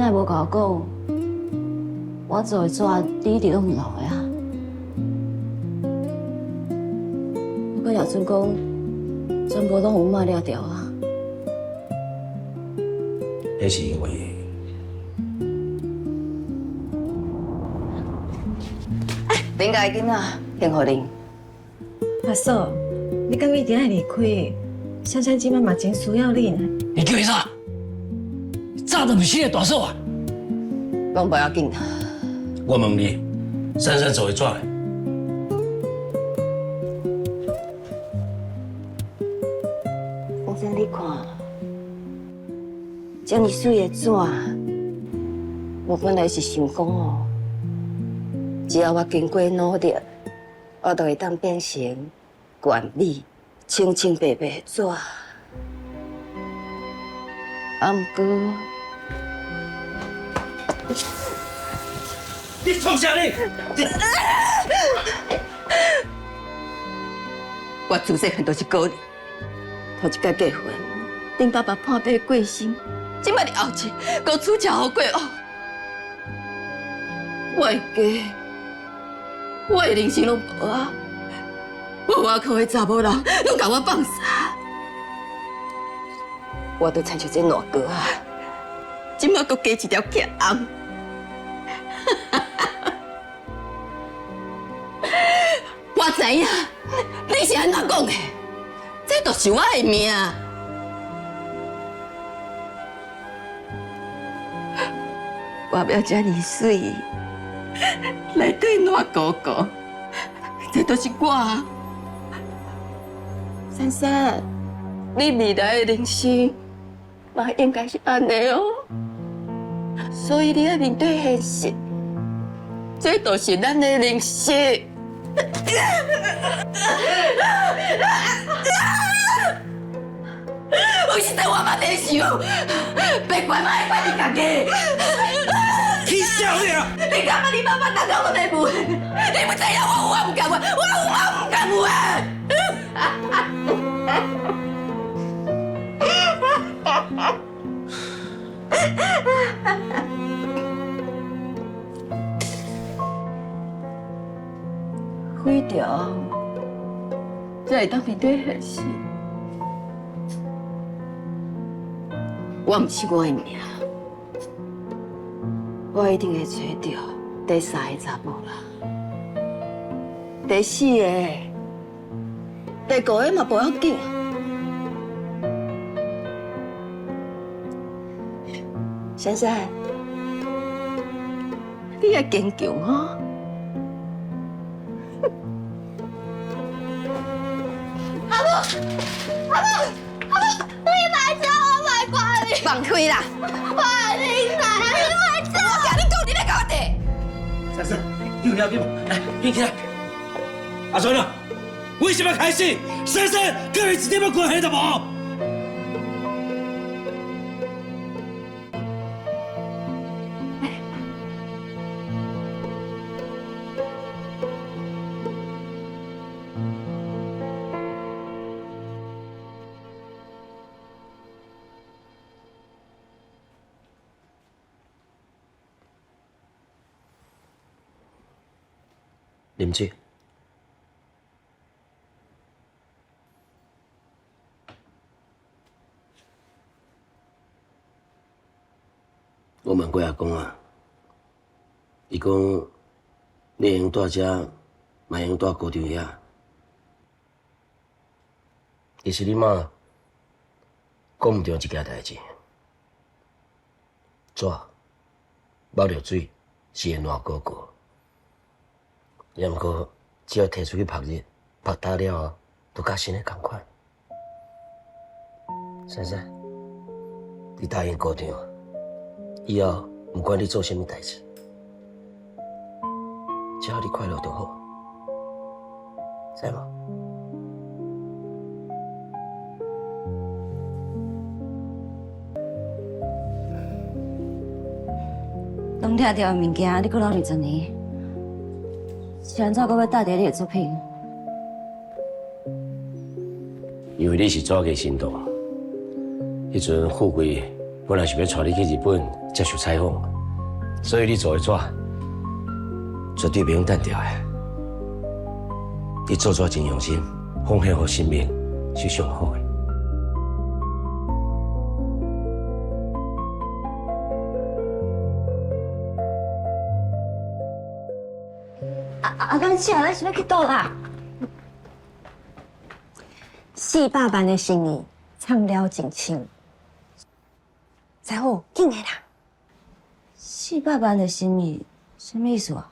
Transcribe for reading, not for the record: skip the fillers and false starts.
哪會無共我講？我做的紙你一直攏有留的啊？我佮葉尊講，全部攏予阮媽掠著啊！彼是因為……恁家的囡仔幸予恁。阿嫂，你敢一定愛離開？珊珊這擺嘛真需要你呢。你叫伊啥？早就毋是你的大嫂啊！攏無要緊。我問你，珊珊做的紙？珊珊，你看，這麼媠的紙，我本來是想講哦，只要我經過努力，我就會當變成完美、清清白白的紙。啊，毋過，你創啥你？我自細漢就是孤兒，頭一擺結婚，恁爸爸破病過身，這擺佇後一閣出車禍過往，我的家，我的人生攏無啊！我外口的查某人攏共我放捒，我都親像這爛糕仔，這擺閣加一條結頷。我知影你是按怎講的，這就是我的命。我要這麼媠，來對爛哥哥，這就是我。珊珊，你未來的人生嘛應該是按呢哦，所以你愛面對現實，這就是咱的人生。有時陣我嘛在想，別怪嘛會怪你家己。起笑你啊！你感覺你媽媽逐工攏在問，你毋知影我有我毋甘願，我有我毋甘願。毁掉，才會當面對現實。我毋是我的命，我一定會揣著第三个查某人，第四个、第五个嘛無要緊。珊珊，你愛堅強哦。阿母，阿母，阿母，你莫走，我莫怪你。放開啦！我愛你奶，你莫走。我共你講，你咧共我綴。珊珊，你有了解無？來，緊起來。阿孫啊，為什麼開始？珊珊佮伊一點仔關係都無。啉水。我問過阿公啊，伊講你會用蹛遮，嘛會用蹛高中遐。其實你媽講毋著一件代誌，紙冒著水是會爛糊糊，也毋過只要提出去曝日，曝焦了後，就佮新的仝款。珊珊，你答應姑丈，以後毋管你做啥物代誌，只要你快樂就好，知無？攏拆掉的物件，你閣留20年，是按怎閣欲貼佇你的作品？因為你是紙藝神童，彼陣富貴本來是欲帶你去日本接受採訪，所以你做的紙絕對袂用擲掉的。你做紙真用心，奉獻予生命是上好的。啊啊！敢是啊，咱是欲去佗啦？400萬的生意，藏了真深。師傅，緊的啦！400萬的生意，啥物意思啊？